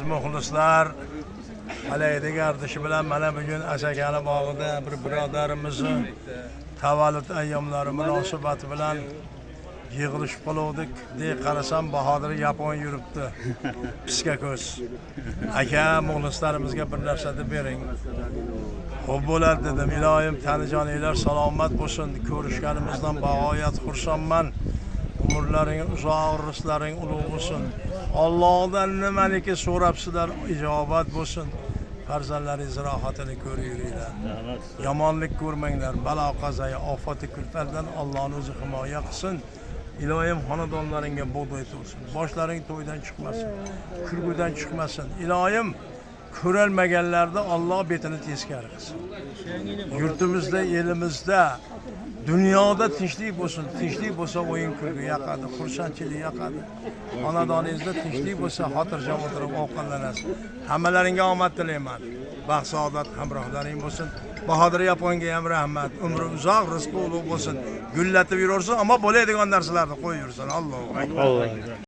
Muxlislar, halayda gardishi bilan mana bugun Asakani bog'ida bir birodarimizni tavallud ayyomlari munosabati bilan yig'ilishib qoluvdik. De qarasam, Bahodir yapon yuribdi. Piska ko'z. Aka, muxlislarimizga bir narsa deb bering. Xo'p bo'ladi dedim. Iloyim tani joninglar salomat bo'lsin. Ko'rishganimizdan bag'oyat xursandman. Umrlaring uzoq, rizqlaring ulug' bo'lsin. Allohdan nimaniki so'rabsizlar, ijobat bo'lsin. Farzandlaringiz rohatini ko'rib yuringlar. Yomonlik ko'rmanglar. Balo qazo, ofati kulfatdan Allohning o'zi himoya qilsin. Iloyim xonadonlaringga bug'doy to'lsin. Boshlaring to'ydan chiqmasin. Kulgudan chiqmasin. Iloyim ko'rolmaganlarni Alloh betini teskari qilsin. Yurtimizda, elimizda, dunyoda tinchlik bo'lsin. Tinchlik bo'lsa o'yin kulgu yoqadi, xursandchilik yoqadi. Xonadoningizda tinchlik bo'lsa, xotirjam o'tirib ovqatlanasiz. Hammalaringga omad tilayman. Baxt saodat hamrohlaring bo'lsin. Bahodir Yaponga ham rahmat. Umri uzoq, rizqi ulug' bo'lsin. Gullatib yuraversin, ammo bo'ladigan narsalarni qo'yib yursin. Allohu akbar.